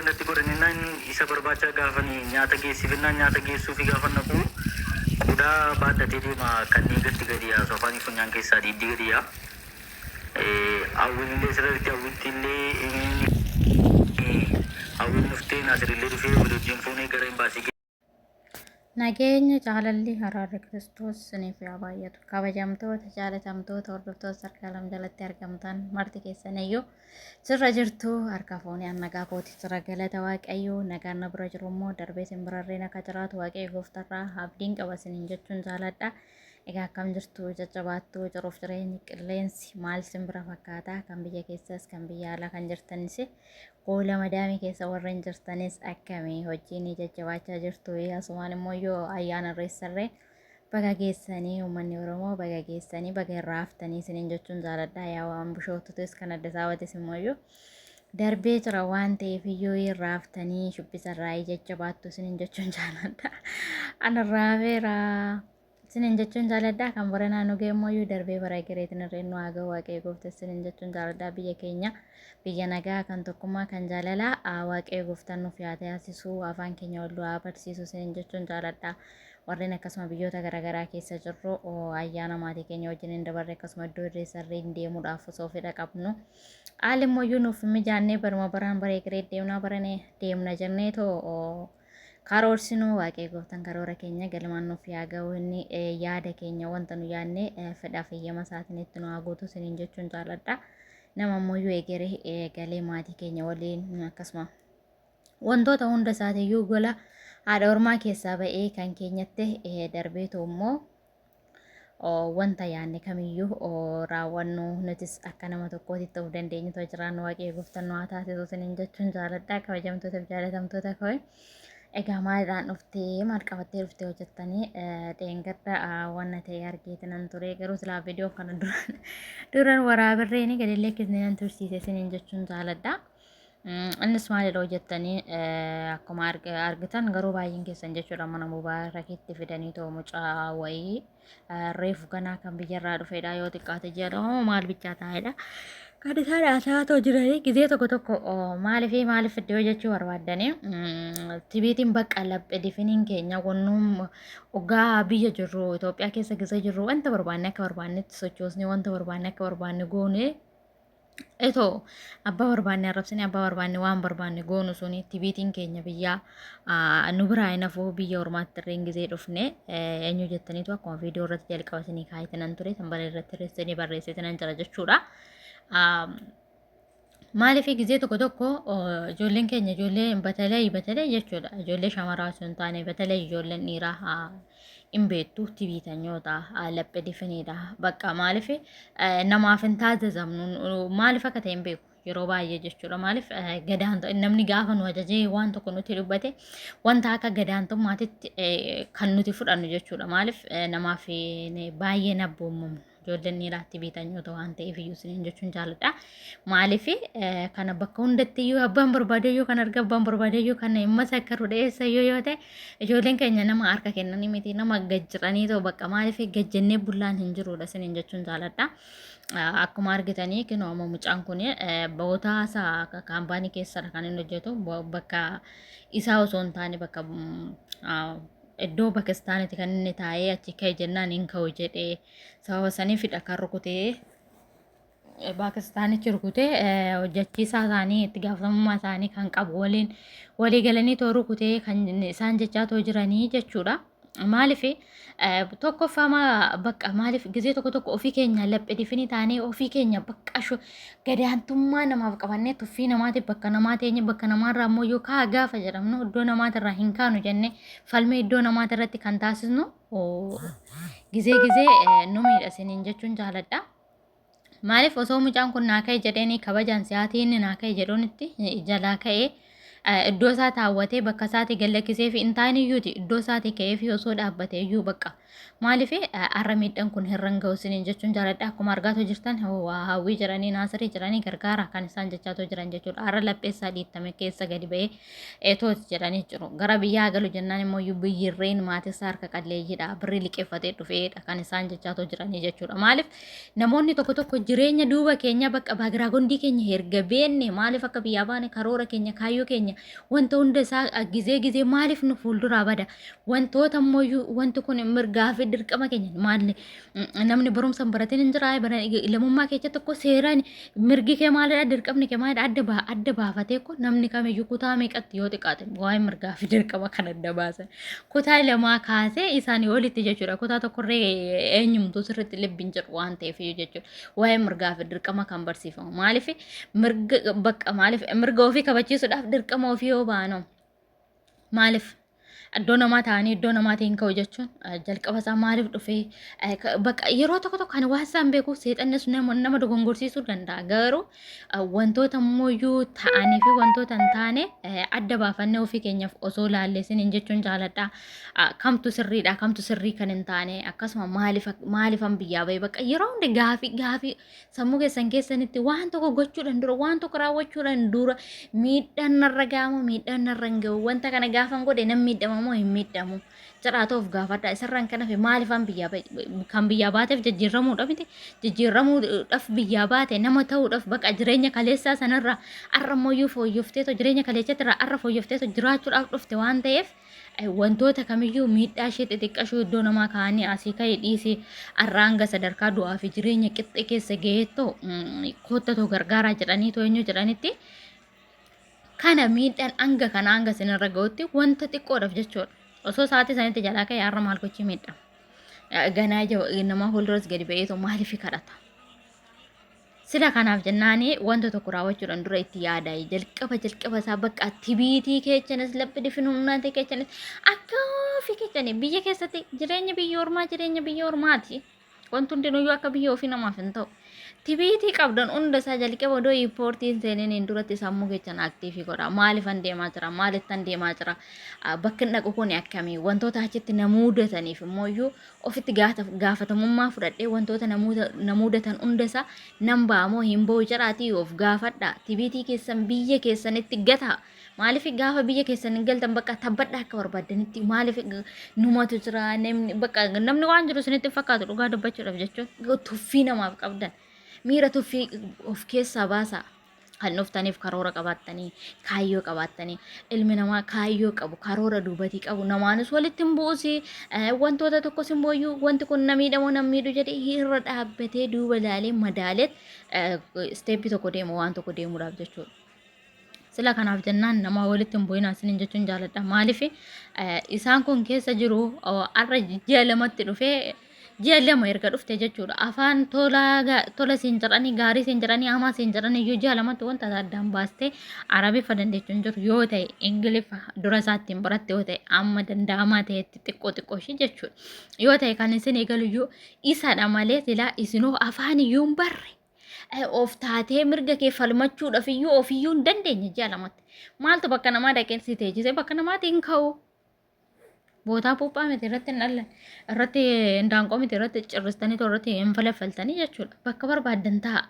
Natti godhaninnaan isa barbaacha gaafani nyaata geessifinnaan nyaata geessuufi gaafa naqu qodaa baadhatee deema kan dhiigatti gadi yaasu afaanii funyaan keessaa dhiigdi gadi yaa. Hawwiin illee sirriitti hawwitti illee hawwiin dhuftee Naasirillee dhufee walii wajjin fuunee gara imbaasii Nageenya jaalalli araarri Kiristoos isiniif yaa baay'atu. Kabajamtoota jaalatamtoota hordoftoota sarkaalam jalatti argamtan marti keessaniyyuu sirra jirtu harka fuunee an nagaa kooti jira galata Waaqayyoo nagaan na bira jiru immoo darbee isin birarreen akka jiraatu Waaqayyo gooftarraa abdiin qaba isiniin jechuun jaaladha. Egaa akkam jirtu jajjabaattuu jiruuf jireenyi qilleensi maal isin bira fakkaata kan biyya keessas kan biyya alaa kan jirtanis Goola madaamii keessa warreen jirtanis akkami hojii ni jajjabaachaa jirtu. Asumaan immoo yoo ayyaana irreessarree baga geessanii uummanni Oromoo baga geessanii baga irraa haftanii isiniin jechuun jaaladha. Yaa waan bishooftutis kan adda saabatis immoo iyyuu darbee jira waan ta'eef iyyuu irraa haftanii shubbisa irraa jajjabaattu isiniin jechuun jaaladha. Ana irraa hafeera. Isinin jechuun jaaladha kan baranaa nu ga'e immoo darbee bara egereetiin irreen nu haa ga'u Waaqayyo gooftaa isinin jechuun jaaladha biyya keenya biyya nagaa kan tokkummaa kan jaalalaa Waaqayyo gooftaan nuuf yaa taasisu afaan keenya wal haa barsiisu isinin jechuun jaaladha warreen akkasuma biyyoota garaagaraa keessa jirru ayyaana maatii keenya wajjin hin dabarre akkasuma iddoo irreessarree hin deemuudhaaf osoo fedha qabnu haalli immoo nuuf mijaannee baruma baraan bara egeree deemnaa barane deemna jennee too Karoorsinu Waaqayyo gooftaan karoora keenya galmaan nuuf yaa ga'u inni yaada keenya wanta nu yaadne fedhaaf eeyyama isaatiin itti nu haa guutu isiniin jechuun jaaladha. Nama ammoo egeree galee maatii keenya waliin akkasuma wantoota hunda isaatiiyyuu gola haadha ormaa keessaa ba'ee kan keenyatti darbeetu immoo wanta yaadne kamiyyuu raawwannu nutis akka nama tokkootti ta'uu dandeenyu ta'u jiraannu Waaqayyo gooftaan nu haa taasisu isiniin jechuun jaaladha kabajamtoota fi jaalatamtoota koo. Egaa maalidhaan dhuftee maal qabattee dhuftee hojjettanii dheengadda wanna ta'e argeeti nan ture garuu silaa viidiyoo kana duraan duraan waraabirreeni gadi lekkisne nan tursiise isiniin jechuun jaaladha. Innis maalidha hojjettanii akkuma argitan garuu baay'een keessan jechuudha mana mubaarakitti fidanii too mucaa wayii reefu ganaa kan biyyarraa dhufedha yoo xiqqaate ji'a lama maal bichaa taa'edha. Kan isaan haasaa too jiranii gizee tokko tokko maaliif maaliif fiddee hojjechuu barbaaddanii tibiitiin bakka laphee difiniin keenya wannuun oggaa biyya jirru Itoophiyaa keessa gizee jirru wanta barbaanne akka barbaannetti sochoosnee wanta barbaanne akka barbaanne goone Etoo abbaa barbaanne arrabsine abbaa barbaanne waan barbaanne goonu suni tibiitiin keenya biyyaa nu biraa hin hafu biyya ormaatti irreen gizee dhufne eenyu jettaniitu akkuma viidiyoo irratti jalqaba isinii kaayitinan ture sanbala irratti irreessanii barreessitinan jira jechuudha. Maaliif gizee tokko tokko ijoolleen keenya ijoollee batalee batalee jechuudha ijoollee shamaraa osoo hin taane batalee ijoolleen dhiiraa hin beektu tibiitanyoota laphee difiniidha bakka maaliif namaaf hin taajajamnu maaliif akka ta'e hin beeku yeroo baay'ee jechuudha maaliif gadaanto namni gaafa nu ajajee waan tokko nutti dubbate wanta akka gadaantummaatitti kan nuti fudhannu jechuudha maaliif namaaf baay'ee nabboomamnu Ijoolleen dhiiraa tibiitanyoota waan ta'eef iyyuu isiniin jechuun jaaladha. Maaliif kana bakka hundatti iyyuu abbaan barbaade iyyuu kan arga abbaan barbaade iyyuu kan masakkaru dheessa iyyuu yoo ta'e ijoolleen keenya nama harka kennanii miti nama gajjiranii ta'u bakka maaliif gajjannee bullaan hin jirudha isiniin jechuun jaaladha. Akkuma argitanii kinoo amma mucaan kun bootaa isaa kaampaanii keessadha kan inni hojjetu bakka isaa osoo hin taane bakka iddoo Pakistaanitti kan inni taa'ee achi ka'e jennaan hin ka'u jedhee sababa saniifidha kan rukutee Paakistaanichi rukutee hojjechiisaa isaanii itti gaafatamummaa isaanii kan qabu waliin walii galanii too rukutee kan isaan jechaa too jiranii jechuudha. Maaliif tokkoffaa maa bakka maaliif gizee tokko tokko ofii keenya laphee difinii taanee ofii keenya bakka gadaantummaa namaaf qabannee tuffii namaatiif bakka namaa teenye bakka namaarraa immoo yoo kaa gaafa jedhamnu iddoo namaatirraa hin kaanu jennee falmii iddoo namaatirratti kan taasisnu gizee gizee nu miidha isiniin jechuun jaaladha. Maaliif osoo mucaan kun naa ka'e jedheenii kabajaan siyaatii inni naa ka'e jedhuunitti jalaa ka'ee iddoo isaa taawwatee bakka isaatii gad lakkisee fi hin taane iyyuuti iddoo isaatii ka'ee fi osoo dhaabbate iyyuu bakka Maaliif har'a miidhaan kun hirra hin ga'u isiniin jechuun jaaladha. Akkuma argaatoo jirtan hawwii jedhanii naasirii jedhanii gargaara kan isaan jechaatoo jiran jechuudha. Har'a lapheessaa dhiittame keessa gadi ba'ee etooti jedhanii jiru. Gara biyyaa galu jennaan immoo biyyirreen maatisaa harka qalleeyyiidha. Birrii liqeeffatee dhufeedha kan isaan jechaatoo jiranii jechuudha. Maaliif namoonni tokko tokko jireenya duuba keenya bakka baagiraagondii keenya erga beenne maaliif akka biyyaa baane karoora keenya kaayyoo keenya wanta hunda isaa gizee gizee maaliif nu fuulduraa bada? Wantoota ammoo wanti kun mirgaa fi dirqama keenya maali? Namni barumsa hin baratin hin jira. Lammummaa keessa tokko seeraan mirgi kee maalidha dirqamni kee maalidha adda baa adda baafatee ko namni kamiyyuu kutaa meeqatti yoo xiqqaate waa'ee mirgaa fi dirqama kan adda baasan kutaa lamaa kaasee isaanii olitti jechuudha. Kutaa tokkorree eenyumtuu sirriitti libbiin jedhu waan ta'eef jechuudha. Waa'ee mirgaa fi dirqama kan barsiifamu maaliif mirga bakka maaliif mirga ofii kabachiisuudhaaf dirqama ofii yoo baanu maaliif iddoo namaa ta'anii iddoo namaatiin ka'u jechuun jalqaba isaa maaliif dhufee bakka yeroo tokko tokko ani waan isaan beekuuf seexannis nama dogongorsiisuu danda'a garuu wantoota ammoo ta'anii fi wantoota hin taane adda baafannee ofii keenyaaf osoo laalleessiniin jechuun jaaladha. Kamtu sirriidha kamtu sirrii kan hin taane akkasuma maaliif maaliifan biyyaa ba'e bakka yeroo hunda gaafii gaafii sammuu keessan keessanitti waan tokko gochuudhaan dura waan tokko raawwachuudhaan dura miidhaan narra ga'amu miidhaan narra hin ga'u wanta kana gaafan godhe nan miidhama moo hin miidhamu jedhaa ta'uuf gaafadha. Isarraan kan hafe maaliifan biyyaa ba'e kan biyyaa baateef jijjiirramuudha miti jijjiirramuudhaaf biyyaa baate nama ta'uudhaaf baqa jireenya kaleessaa sanarra arra ammoo fooyyofteeto jireenya kaleessatti arra fooyyofteeto jiraachuudhaaf dhufte waan ta'eef wantoota kamiyyuu miidhaa ishee xixiqqashuu iddoo namaa kaa'anii asii ka'e dhiisii har'a hanga sadarkaa du'aa fi jireenya qixxee keessa ga'eettoo koottatoo gargaaraa jedhanii too eenyu jedhanitti kana miidhaan hanga kana hanga isinirra ga'utti wanta xiqqoodhaaf jechuudha. Osoo sa'aatii sanitti jalaa ka'e har'a maal gochii miidhama. Ganaa namaa fuulduras gadi ba'eetoo maaliif kadhata? Sila kanaaf jennaani wanta tokko raawwachuudhaan dura itti yaadaayi. Jalqaba jalqaba isaa bakka tibiitii keechanis laphi difin humnaati keechanis akka ofii keechanii biyya keessatti jireenya biyya ormaa jireenya biyya ormaati. Wanti hundinuyyuu akka biyya ofii namaaf hin ta'u. Tibiitii qabdan hunda isaa jalqaba odoo iimpoortiin seeniniin duratti sammuu keechan aktiivii godha. Maaliifan deemaa jira? Maalittan deemaa jira? Bakki hin dhaqu kun akkamii? Wantoota achitti na muudataniif immoo ofitti gaafatamummaa fudhadhee wantoota na mudatan hunda isaa nan ba'a moo hin ba'u jedhaatii of gaafadha. Tibiitii keessan biyya keessanitti gataa. Maaliif gaafa biyya keessan hin galtan bakka tabbadha akka barbaaddanitti maaliif numatu jira namni bakka namni waan jiru isinitti hin fakkaatu dhugaa dubbachuudhaaf jechuun tuffii namaaf qabdan miira tuffii of keessaa baasaa. Kan dhuftaniif karoora qabaattanii kaayyoo qabaattanii ilmi namaa kaayyoo qabu karoora duubatii qabu namaanis walitti hin bu'usi wantoota tokkos hin booyyuu wanti kun na miidhamoo na miidhu jedhee irra dhaabbatee duuba ilaalee madaaleet isteeppii tokko deema waan tokko deemuudhaaf jechuudha. Sila kanaaf jennaan nama walitti hin bu'inaa isiniin jechuun jaaladha. Maaliif isaan kun keessa jiru har'a ji'a lamatti dhufee ji'a lama erga dhufte jechuudha. Afaan tola siin jedhanii gaarii siin jedhanii hamaa siin jedhanii iyyuu ji'a lamatti wanta addaan baastee Arabiffa dandeechuun jiru yoo ta'e Ingiliffa dura isaattiin baratte yoo ta'e amma danda'amaa ta'etti xiqqoo xiqqoo ishee jechuudha. Yoo ta'e kan isin eegalu iyyuu isadha malee silaa isinoo afaan iyyuu hin barre. Of taatee mirga kee falmachuudhaaf iyyuu ofiyyuu hin dandeenye ji'a lamatti. Maaltu bakka namaa dhaqee si teechise bakka namaatti hin ka'u. Bootaa puuphaa miti irratti hin dhallan irratti hindaanqoo miti irratti cirristanii irratti hin falaffaltanii jechuudha. Bakka barbaaddan ta'a.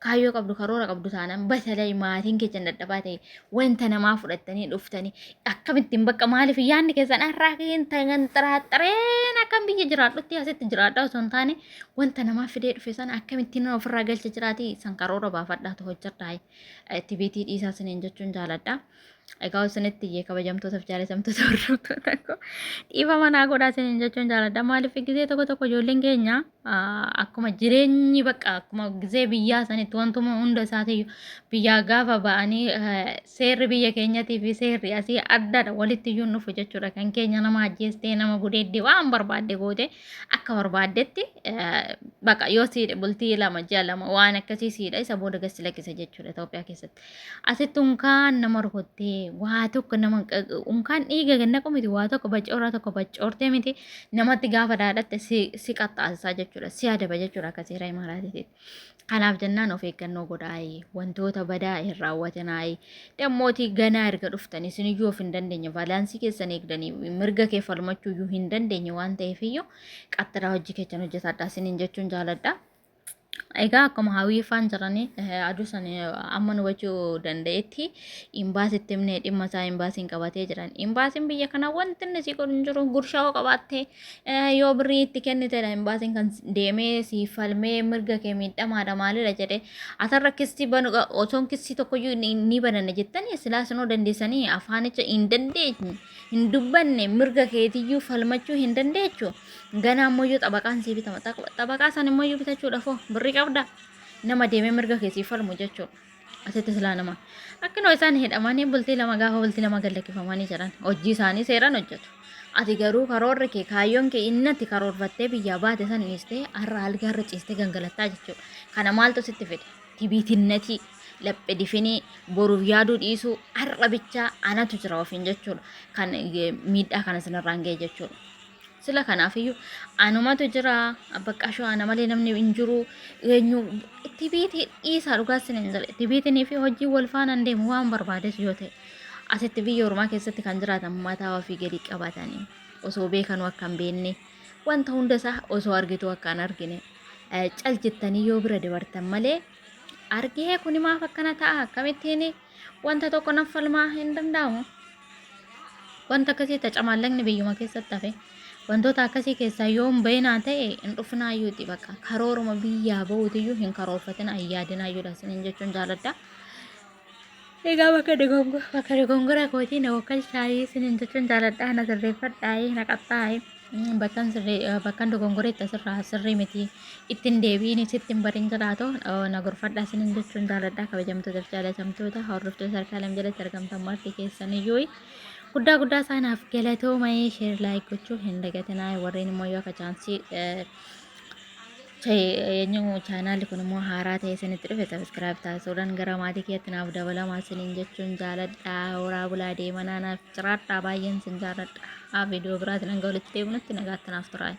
Kaayyoo qabdu karoora qabdu taanaan batalay maatiin keessan dadhabaa ta'e wanta namaa fudhattanii dhuftanii akkamittiin bakka maaliif yaadni keessan har'aa kan xaraaxareen akkam biyya jiraadhutti asitti jiraadhaa osoo hin taane wanta namaa fidee dhufe sana akkamittiin ofirraa galcha jiraati san karoora baafadhaatu hojjedhaa itti biitii dhiisaa isiniin jechuun jaaladha. Egaa isinitti iyyee kabajamtootaaf jaalatamtoota hordoftoota koo dhiifama naa godhaa isiniin jechuun jaaladha. Maaliif gizee tokko tokko ijoolleen keenya akkuma jireenyi bakka akkuma gizee biyyaa sanitti wantuma hunda isaatiiyyuu biyyaa gaafa ba'anii seerri biyya keenyatii fi seerri asii addadha walitti iyyuu hin dhufu jechuudha. Kan keenya nama ajjeestee nama gudeeddee waan barbaadde goote akka barbaaddetti bakka yoo siidhe bultii 2 ji'a 2 waan akkasii siidha isa booda gasi lakkisa jechuudha Itoophiyaa keessatti. Asitti unkaan nama rukuttee Waa tokko nama unkaan dhiiga gannaqu miti, waa tokko baccooraa tokko baccoortee miti, namatti gaafa daadhatte si qaxxaasisaa jechuudha, si adaba jechuudha akka seera imaaraatiitti. Kanaaf jennaan of eeggannoo godhaayi, wantoota badaa hin raawwatinaayi. Dammootii ganaa erga dhuftanii isiniyyuu of hin dandeenye, baalaansii keessan eegdanii mirga kee falmachuu iyyuu hin dandeenye waan ta'eef iyyuu qaxxiraa hojii keessan hojjetadhaa isiniin jechuun jaaladha. Egaa akkuma hawwii faan jiranii aduu san amma nu hubachuu danda'etti imbaasitti himnee dhimma isaa imbaasiin qabatee jiran. Imbaasiin biyya kana wanti inni si godhu hin jiru. Gurshaa yoo qabaatte, yoo birrii itti kennitedha imbaasiin kan deemee si falmee mirga kee miidhamaadha maalidha jedhee. Atarra kissii banu osoon kissii tokkoyyuu ni bananne jettanii silaa isinoo dandeessanii afaanicha hin dandeenye hin dubbanne, mirga keetiyyuu falmachuu hin dandeechu. Ganaa immoo iyyuu xabaqaan sii bitama. Xabaqaa san immoo iyyuu bitachuudhaaf hoo birrii qabda. Nama deemee mirga kee sii falmu jechuudha. Asitti silaa nama. Akkanuma isaan hidhamanii bultii 2 gaafa bultii 2 gad lakkifamanii jiran. Hojii isaanii seeraan hojjetu. Ati garuu karoorri kee, kaayyoon kee inni ati karoorfattee biyyaa baate san dhiistee har'a algaarra ciistee gangalattaa jechuudha. Kana maaltu sitti fide? Tibiitinnatii, laphe difinii, boruuf yaaduu dhiisuu, har'a bichaa anatu jira ofiin jechuudha. Kan miidhaa kana sinirraan ga'e jechuudha. Sila kanaafiyyuu anumatu jira, baqqashoo ana malee namni hin jiru, eenyu tibiitii dhiisaa, dhugaa sin hin jedhe. Tibiitinii fi hojii wal faana hin deemu waan barbaades yoo ta'e. Asitti biyya ormaa keessatti kan jiraatan mataa ofii gadi qabatanii osoo beekanuu akka hin beekne, wanta hunda isaa osoo argituu akka hin argine cal jettanii yoo bira dabartan malee, argee kuni maaf akkana ta'a, akkamittiin wanta tokko nan falmaa hin danda'amu. Wanta akkasii tacamaallaqni biyyuma keessatti hafe. Wantoota akkasii keessaa yoo hin bahinaa ta'e hin dhufinaayyuuti, bakka karooruma biyyaa bahuutiyyuu hin karoorfatina, hin yaadinaayyuudha isiniin jechuun jaaladha. Egaa bakka dogongora kootii na wakkalchaayii isiniin jechuun jaaladha. Na sirreeffadhaayii, na qaxxaayii. Bakkan sirrii, bakkan dogongoreetti asirraa sirrii miti, ittiin deebiin sitti hin barin jiraatu na gorfadhaa isiniin jechuun jaaladha. Kabajamtoota fi jaalatamtoota hordoftoota Sarkaalam jalatti argamtan marti keessaniyyuu guddaa guddaa isaanaaf galatooma'ee, share, like gochuu hin dagatinaa. Warreen immoo yoo akka chaansii eenyu chaanaalli kun immoo haaraa ta'e isinitti dhufe, subscribe taasisuudhaan gara maatii keetti naaf dabalamaa isiniin jechuun jaaladha. Horaa bulaa, deemanaa, naaf jiraadhaa, baay'een isin jaaladha. Viidiyoo biraatiin hanga walitti deebinutti nagaatti naaf turaa.